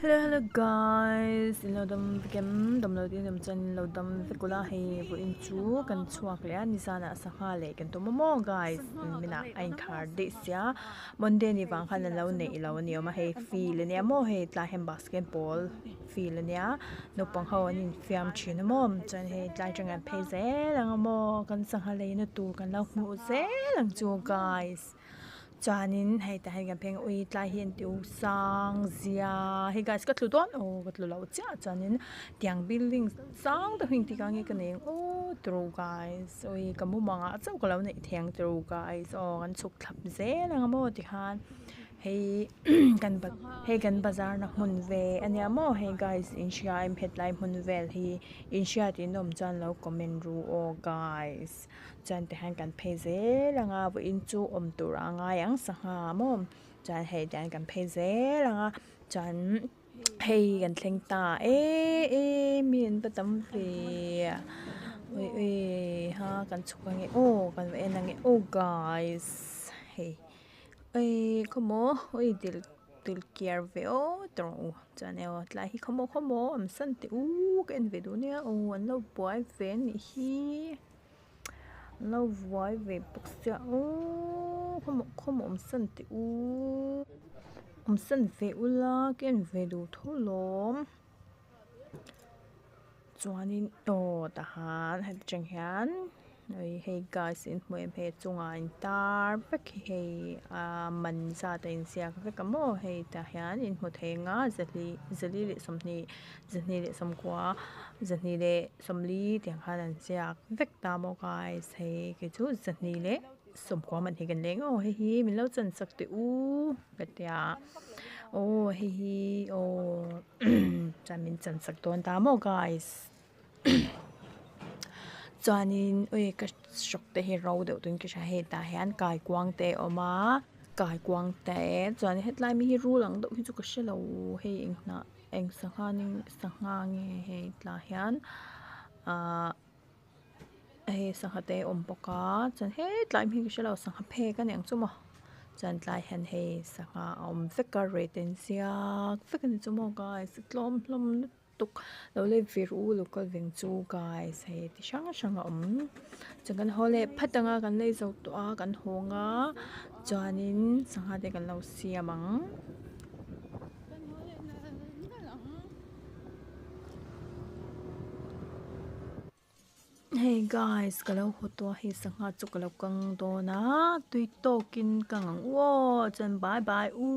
Hello hello guys in lo dam vek em dam lo ding em chuan in lo dam vek ula hei vawiin chu kan chhuak leh a nizanah sangha leh kan tum a maw guys minah a inkhar daih sia Monday ni vang khan an lo neih lo a ni awm a hei field ania maw hei tlai hian basketball field ania naupang ho an infiam thin a maw chuan hei tlai atang an phei zel ang a maw kan sangha leina tur kan lo hmuh zel ang chu guys. Chuanin hei tah hian kan pheng ui tlai hi an ti u sang zia hei guys ka tlu dawn aw ka tlu lo chiah chuanin tiang building sang deuh hi engtik ah nge ka nei ang aw tiraw guys ui ka mumang ah chauh ka lo neih thei ang tiraw guys aw kan chhuk thlap zel ang a maw tikhan hei kan hei kan bazar na hmun ve ania maw hei guys in hria em hetlai hmun vel hi in hriat in awm chuan lo comment ru aw guys. Chuan tihian kan phei zel ang a vawiin chu awm tur a ngai ang sangha maw chuan hei tihian kan phei zel ang a chuan hei kan thleng ta e e mi an va tam ve ui ui ha kan chhuk ange aw kan va en ange aw guys hei ui khawmaw ui dil dil kiar ve aw tawh rawh u chuan e aw tlai hi khawmaw khawmaw awm san teh u ka en ve duh nia aw an lo buai ve a nih hi. An lo vuai ve bawk sia aww khawmaw khawmaw awm san teh u awm san ve ula ka en ve duh tho lawm chuanin aw tahan heti chang hian hei guys in hmu em hei a chungah in tar vek hi hei ah man zat a inziak vek a maw hei tah hian in hmu thei ang a zali zali leh sawmhnih zahnih leh sawmkua zahnih leh. Sawmli tiang khan an ziak vek ta maw guys hei kei chu zahnih leh sawmkua man hi kan leng aw hei hi min lo chan sak teh u ka tia aw hei hi aw chuan min chan sak dawn ta maw guys chuanin ui ka hrawk te hi ro deuh tuin ka hria hei tah hian kaikuang te a awm a kaikuang te chuan hetlai mi hi rul ang deuh hi chu ka hrelo hei eng hnah. Eng sangha sangha nge hei tah hian ahh hei sangha te a awm bawk a chuan hetlai hming ka hrelo sangha phek a ni ang chu maw chuan tlai hian hei sangha a awm vek a rate a inziak vek a ni chu maw guys a tlawm hlawm lutuk lo lei ve rawh u lo kal ve ang chu guys hei ti hrang hrang a awm chuan kan haw leh phat ang a kan lei zo tawh a kan hawng a chuanin sangha te kan lo siam ang. Hei guys ka lo haw tawh a hei sangha chu ka lo kang dawn a tui tawkin ka ang ang u aw chuan bye bye u.